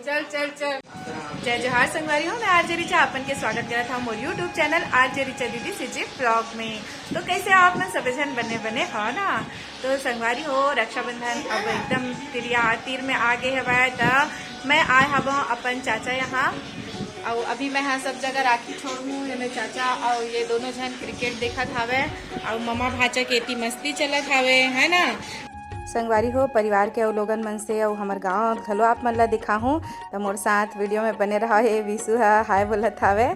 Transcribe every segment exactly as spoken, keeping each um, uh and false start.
चल, चल, चल। जय जोहार संगवारी हो, मैं आरजे रिचा अपन के स्वागत करत हूँ मोर YouTube चैनल आरजे रिचा दीदी सीजी ब्लॉग में। तो कैसे हो आप मन? सबे झन बने बने हो ना? तो संगवारी हो, रक्षाबंधन अब एकदम तिरिया तीर में आ गए हवय, त मैं आए हवं अपन चाचा यहाँ। अउ अभी मैं हा सब जगह राखी छोड़हूँ, ये मेरे चाचा अउ ये दोनों झन क्रिकेट देखत हावे, अउ ममा भाचा के एती मस्ती चलत हावे, है ना? संगवारी हो, परिवार के अउ लोगन मन से अउ हमर गांव घलो आप मन ला दिखाहूँ, त मोर साथ वीडियो में बने रहा। हे विशु ह हाय बोलत हावे।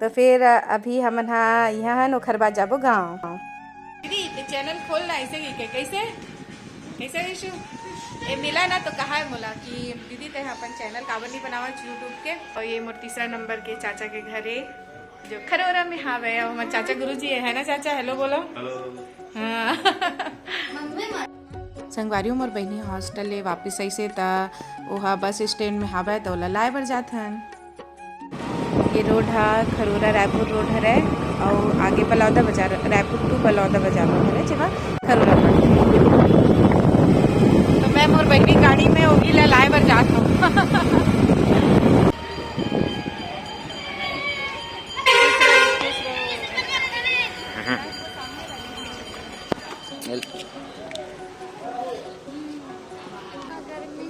तो फिर अभी हमन हा यहाँ हन, ओखर बाद जाबो गांव। दीदी, ते चैनल खोल ना, ऐसे ही के, कैसे, कैसे विशु? ए मिला ना तो कहा है मोला कि दीदी ते अपन चैनल काबर नहीं बनावा YouTube के। और ये मोर तीसरा नंबर के चाचा के घर है, जो खरोरा में हावे, और हमारे चाचा गुरु जी है, है ना चाचा? हेलो बोलो। हेलो। हाँ। संगवारी हो, मोर बहिनी हॉस्टल ले वापस आइसे, त ओहा बस स्टैंड में हावय, त ओला लाए बर जात हन। ये रोड ह खरोरा रायपुर रोड हरय, अउ आगे बलौदा बाजार, रायपुर टू बलौदा बाजार रोड हरय, जेमा खरोरा पड़थे। तो मैं मोर बहिनी गाड़ी में ओही ला लाए बर जात हूँ। गर्मी,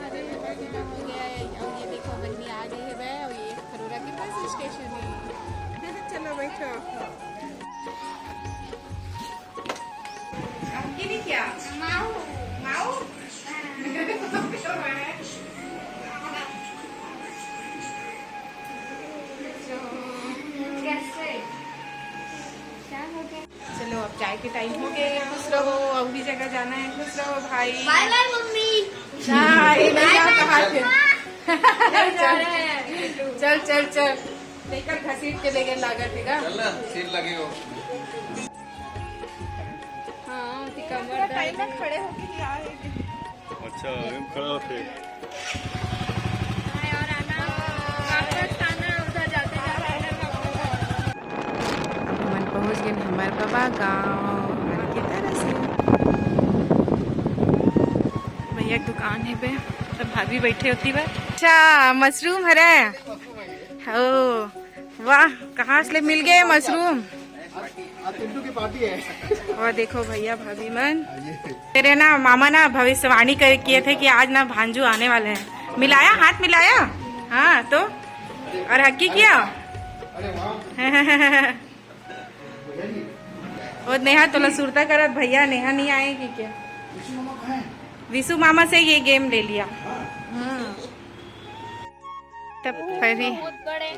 अरे, बढ़िया हो गया है। और ये देखो, बहनी आ गई है बे, और ये खरोरा के बस स्टेशन है। चलो, बैठो। आपकी भी क्या? माऊ। माऊ? कैसे? क्या हो गया? चलो, अब चाय के टाइम हो गया, खुश रहो, अउ भी जगह जाना है, खुश रहो भाई। बाय बाय मम्मी। हाँ, ये नहीं बाय बाय कहा थे। मम्मा। चल, चल, चल, चल, चल। लेकर घसीट के लेकर लागत है का? चल ना, सीट लगे हो। हाँ, ती कमर दर्द टाइम में है। खड़े होके ही आए। अच्छा, हम खड़ा होते। अब हमन पहुंच गए हमारे बाबा गांव मन की तरह से। भैया के दुकान है बे, सब भाभी बैठे होती बे। अच्छा, मशरूम हरे। ओ, वाह, कहाँ से ले मिल गए मशरूम? आज पिंटू की पार्टी है। और देखो भैया भाभी मन, तेरे ना मामा ना भविष्यवाणी कर किए थे कि आज ना भांजू आने वाले हैं। मिलाया, हाथ मिलाया? हाँ तो, और हक्की किया? अरे वाह। वो नेहा तोला सुरता करत भैया, नेहा नहीं आएगी क्या? विशु मामा कहाँ है? विशु मामा से ये गेम ले लिया। हाँ। हम्म। तब फिर भी बहुत बड़े।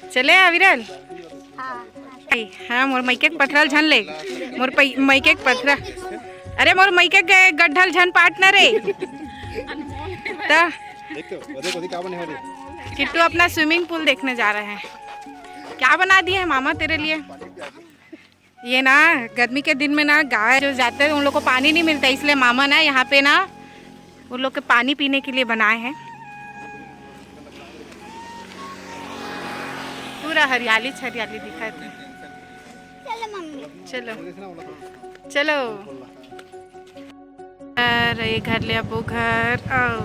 चले अविरल। हाँ। हाँ, मोर मइके के पथरल झन ले। मोर पै-, मइके के पथरा। अरे, मोर मइके के गड्ढल झन पाट न रे। त देख तो, वो देख, वो देख, क्या बने हो रहे? किट्टू अपना स्विमिंग पूल देखने जा रहे हैं। क्या बना दिए हैं मामा तेरे लिए? ये ना, गर्मी के दिन में ना, गाय जो जाते हैं, उन लोग को पानी नहीं मिलता, इसलिए मामा ना यहाँ पे ना उन लोग के पानी पीने के लिए बनाए हैं। पूरा हरियाली हरियाली दिखाई दे। चलो मम्मी। चलो, चलो। अरे, ये घर ले अब्बो घर, आओ।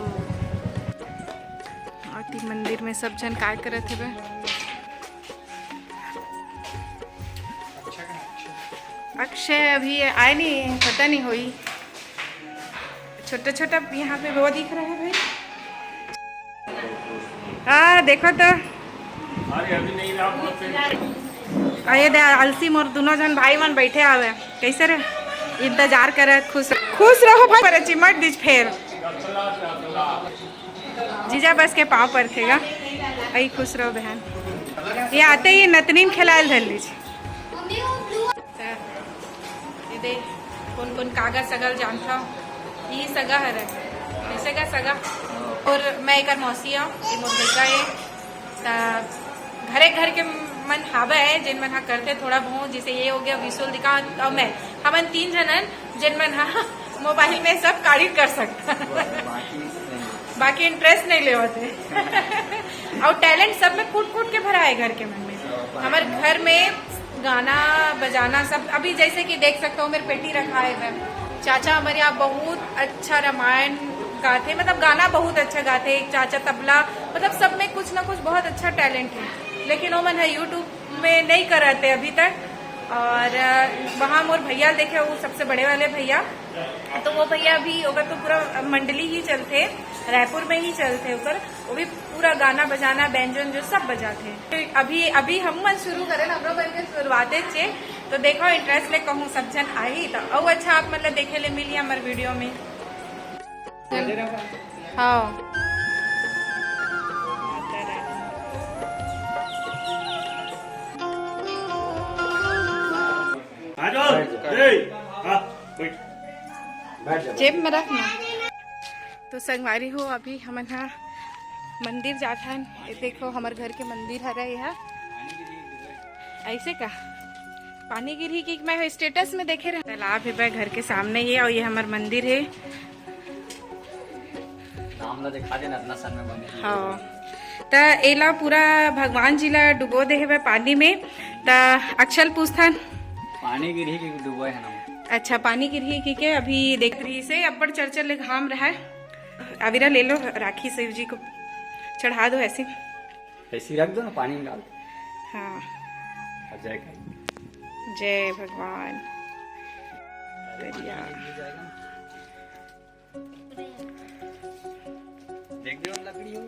अउ ती मंदिर में सब झन काय करत हेबे? अक्षय अभी आए नहीं, पता नहीं होई। छोटा छोटा यहाँ पे वो दिख रहा है भाई। हाँ, देखो तो। अरे, अभी नहीं रहा, बहुत देर। अरे दे, अलसी मोर दोनों झन भाई मन बैठे आवे। कैसे रे? इंतजार करे, खुश, खुश रहो भाई, पर चिमट दीज फेर। जीजा बस के पाँव परथेगा। आई खुश रहो बहन। ये आते ही नतनीन खिलायल धर लीज। ये दे, कोन कोन कागज सगल जानता हूँ। ये सगा हरे, ये सगा सगा। और मैं एकर मौसी हूँ, ये मोर लड़का है। त घरे घर के मन हावे है, जिन मन हा करते थोड़ा बहुत, जैसे ये हो गया विशुल दिखा, और मैं, हमन तीन जनन, जिन मन हा मोबाइल में सब काढ़ी कर सकता। बाकी इंटरेस्ट नहीं लेवत है। और टैलेंट सब में कूट कूट के भरा है घर के मन में। हमारे घर में गाना बजाना सब, अभी जैसे कि देख सकते हो, मेरे पेटी रखा है इधर। चाचा हमारे यहाँ बहुत अच्छा रामायण गाते, मतलब गाना बहुत अच्छा गाते हैं। चाचा तबला, मतलब सब में कुछ ना कुछ बहुत अच्छा टैलेंट है, लेकिन वो मन है YouTube में नहीं कर रहे थे अभी तक। और अ, वहाँ मोर भैया देखे, वो सबसे बड़े वाले भैया, तो वो भैया अभी ओकर तो पूरा मंडली ही चलते, रायपुर में ही चलते ओकर। वो भी पूरा गाना बजाना, बैंजो जो सब बजाते। अभी अभी हम मन शुरू करें, हमरो मन के शुरुआते चे, तो देखो इंटरेस्ट ले कहूँ सब जन आही तो। और अच्छा, आप मतलब देखे ले मिली हमारे वीडियो में। हाँ। आ जाओ। ए, हाँ, बैठ। बैठ जा। जेब में रख ना। तो संगवारी हो, अभी हमन हा मंदिर जाथन। ये देखो, हमर घर के मंदिर हरे यहाँ। ऐसे का पानी गिरही कि मैं स्टेटस में देखे रहे। तालाब है भाई घर के सामने ही, और ये हमर मंदिर है। नाम ला दिखा देना, इतना सन में बने। हाँ, त एला पूरा भगवान जी ला डुबो दे हवे पानी में। त अक्षल पूछथन। पानी गिरही कि डुबो है ना? अच्छा, पानी गिरही कि के अभी देख रही से अब्बड़ चरचर ले घाम रहा है। अविरा ले लो राखी शिव जी को चढ़ा दो ऐसे। ऐसे ही रख दो ना, पानी में डाल दो। हाँ। और जय करी। जय भगवान। दरिया। देख लो लकड़ी हो।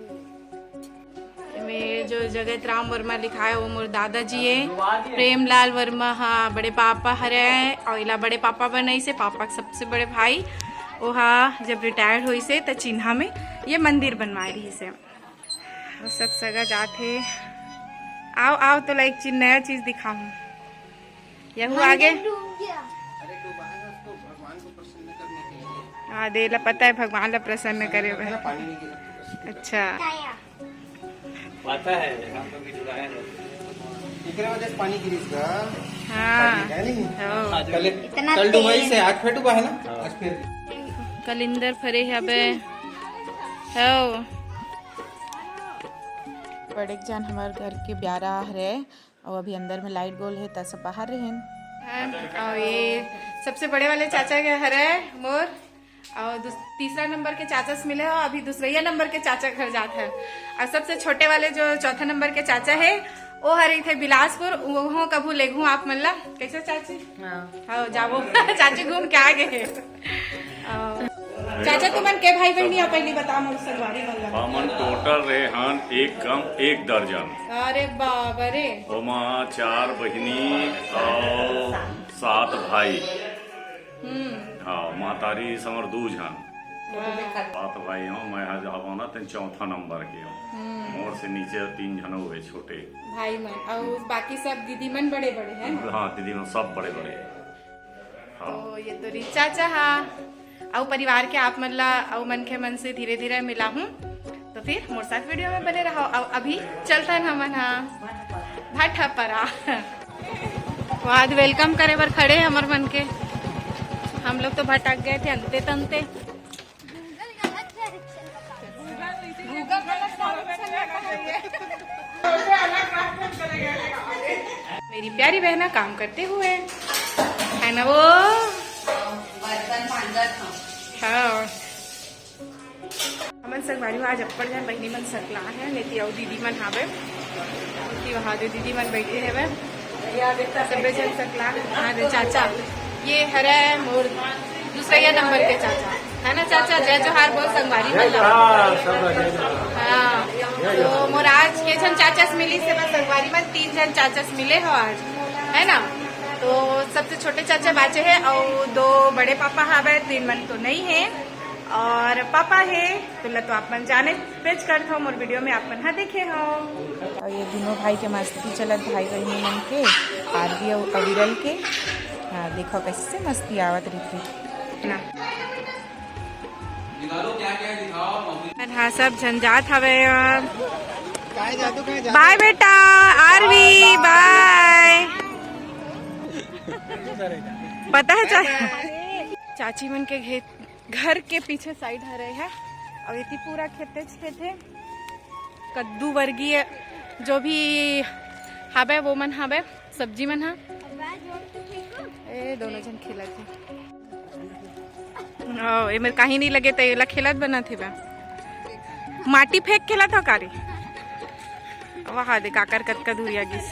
में जो जगत राम वर्मा लिखा है, वो मोर दादाजी है। प्रेमलाल वर्मा, हाँ, बड़े पापा हरे, और इला बड़े पापा बनाई से, पापा के सबसे बड़े भाई। वो हा जब रिटायर्ड होई से, त चिन्हा में ये मंदिर बनवाए रही से। वो सब सगा जात हे। आओ, आओ, तो लाइक चीज, नया चीज दिखाऊं। यहू आगे। अरे डूब गया। अरे डूबा है ना, उसको भगवान को प्रसन्न करने के लिए। हाँ, देला पता है भगवान ला प्रसन्न करे बर। पानी नहीं गिरा। अच्छा। पता है, हम लोग भी डुबाए हैं। एकरे वजह से पानी गिरिस गा। हाँ। पानी है नहीं? हाँ। कल, इतना कल डुबाई तेज। से आज फिर डुबा है ना? हाँ। आज फिर। कलिंदर फरे हबे। हो। बड़े जान हमार घर के ब्यारा हरे। अउ अभी अंदर में लाइट गोल हे, त सब बाहर रहिन। हाँ, अउ ये सबसे बड़े वाले चाचा के हरे मोर, अउ दूस-, तीसरा नंबर के चाचा से मिले हो, अभी दूसरैया नंबर के चाचा घर जात है, अउ सबसे छोटे वाले जो चौथा नंबर के चाचा है, वो हर रही थे बिलासपुर, वो कभू लेगू आप मन ला। कैसे चाची? हाँ। हाँ, जाबो। चाची घूम के आ गए। अ, चाचा, तुमन के भाई बहिनी आ, पहली बता मोर संगवारी मन ला। हमन टोटल रे हन एक कम एक दर्जन। अरे बाबा रे। ओमा चार बहिनी अउ सात भाई। हम्म। हाँ, महतारी समर दू झन। हाँ। सात भाई हो, मैं हज हवं ना, तेन चौथा नंबर के हो। हम्म। मोर से नीचे तीन झन हुए छोटे। भाई मन, अउ बाकी सब दीदी मन बड़े बड़े हैं। हाँ, दीदी मन सब बड़े बड़े। हाँ। तो ये तो री चाचा हा। अउ परिवार के आप मन ला, अउ मनखे मन से धीरे धीरे मिलाहूँ, तो फिर मोर साथ वीडियो में बने रहो। अउ अभी चलथन हमन हा भाटापारा। वो आज वेलकम करे बर खड़े हैं हमर मन के। हम लोग तो भटक गए थे अंते तंते। मेरी प्यारी बहना काम करते हुए, है ना वो? बर्तन मांजत हूँ। हाँ। हमन संगवारी हो, आज अब्बड़ झन बहिनी मन सकला हे, नेती अउ दीदी मन हावे, क्योंकि वहाँ दे दीदी मन बैठे हवे, सबे झन सकला। हाँ दे चाचा, ये हरे मोर दूसरैया नंबर के चाचा, है ना चाचा? जय जोहार बोल संगवारी मन ला। हाँ, सब जय जोहार। हाँ, तो मोर आज के झन चाचा से मिली से बस संगवारी मन, तीन झन चाचा से मिले हो आज, है ना? तो सबसे छोटे चाचा बाचे है अउ दो बड़े पापा हावे, तीन मन तो नहीं है। अउ पापा हे, तोला तो आप मन जाने पेच करथव, मोर वीडियो में आप मन हा देखे हव। अउ ये दोनों भाई के मस्ती चलत, भाई बहिनी मन के, आरवी अउ अविरल के। हाँ, देखो कैसे मस्ती आवत रहिथे ना। हाँ, सब झन जात हवे। बाय बेटा, आरवी, बाय। पता है चा-, चाची मन के घेत घर के पीछे साइड हरे है, अउ एती पूरा खेते खेते कद्दू वर्गीय जो भी हावे वो मन हावे, सब्जी मन हा। ए, दोनों झन खेलत हे। ओ, एमेर काही नहीं लगे, त एला खेलत बनत हे बा। माटी फेंक खेलत हो का रे? वाह, दे काकर कतका धुरिया गिस।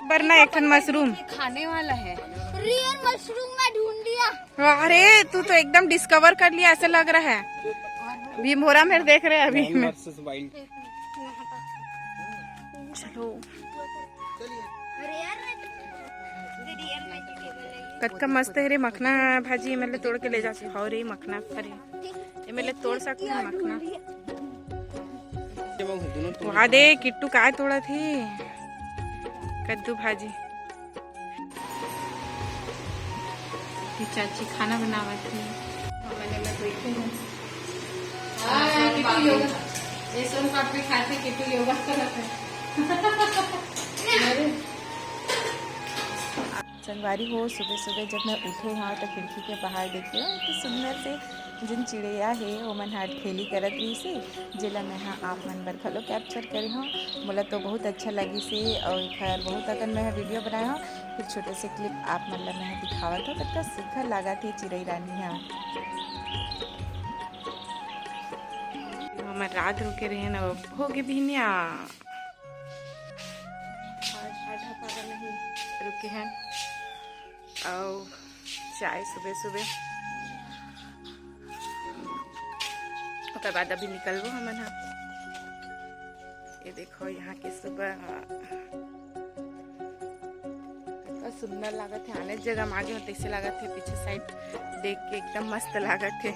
बरना एक ठन मशरूम। खाने वाला है। रियल मशरूम मैं ढूंढ लिया। वाह रे, तू तो एकदम डिस्कवर कर लिया, ऐसे लग रहा है। भीमभोरा मेर देख रहे हैं अभी मैं। चलो। कतका मस्त हे रे मखना भाजी, एमे ले तोड़ के ले जा सकत हव रे मखना। अरे, एमे ले तोड़ सकत हव मखना। वाह दे, किट्टू काय तोड़त हे? कद्दू भाजी। ये चाची खाना बनावत हे। हमन एमे बइठे हन। हाँ, किट्टू योगा। ये सोन पापड़ी खाथे, किट्टू योगा करत हे। अरे। संगवारी हो, सुबह सुबह जब मैं उठे हव, तो खिड़की के बाहर देखे हव, तो सुंदर से जेन चिड़ैया हे, ओमन ह ठेली करत रहिस हे, जेला मैं ह आप मन बर घलो कैप्चर करे हव। मोला तो बहुत अच्छा लगिस हे, अउ एखर बहुत अकन मैं ह वीडियो बनाए हव। फिर छोटे से क्लिप आप मन ला मैं ह दिखावत हव, कतका सुघर लागत हे चिड़ै रानी ह। हमर रात रुके रहे न, अब होगे भिनिया। आज आधा पारा नहीं रुके हैं। अउ चाय सुबह सुबह, ओकर बाद अभी निकलबो हमन ह। ये देखो, यहाँ के सुबह कितना सुंदर लागत हे। आने जगह में आगे हों, तैसे लागत हे पीछे साइड देख के एकदम मस्त लागत हे।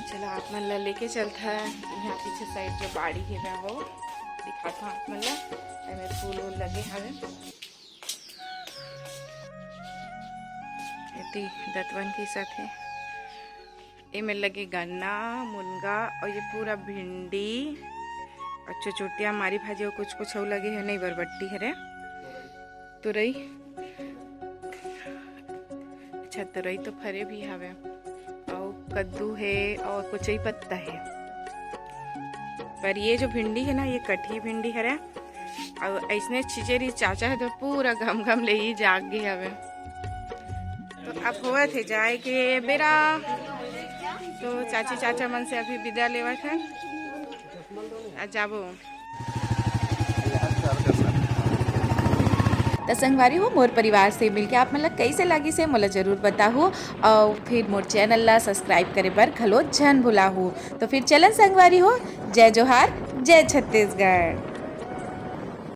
चलो, आप मन ला लेके चलत हन यहाँ पीछे साइड जो बाड़ी हे ना, वो दिखात हव आप मन ला। एमे फूल उल लगे हवे। एती दतवन के साथे एमे लगे गन्ना, मुनगा अउ ये पूरा भिंडी अउ चुचुटिया मारी भाजी अउ कुछ कुछ अउ लगे हे, नहीं बरबट्टी हरे, तुरई। अच्छा, तुरई तो फरे भी हवे अउ कद्दू हे अउ कुचई पत्ता हे। पर ये जो भिंडी हे ना, ये कटही भिंडी हरे। अउ अइसने चीजें रही, चाचा हे तो पूरा घम घम ले ही जाग गे हवे। तो अब होवत हे जाए के बेरा, तो चाची चाचा मन से अभी विदा लेवत हन। आ जाबो। त संगवारी हो, मोर परिवार से मिलके आप मन ला कइसे लागिस हे, मोला जरूर बताहू। अउ फिर मोर चैनल ला सब्सक्राइब करे बर घलो झन भुलाहू। तो फिर चलन संगवारी हो, जय जोहार, जय छत्तीसगढ़।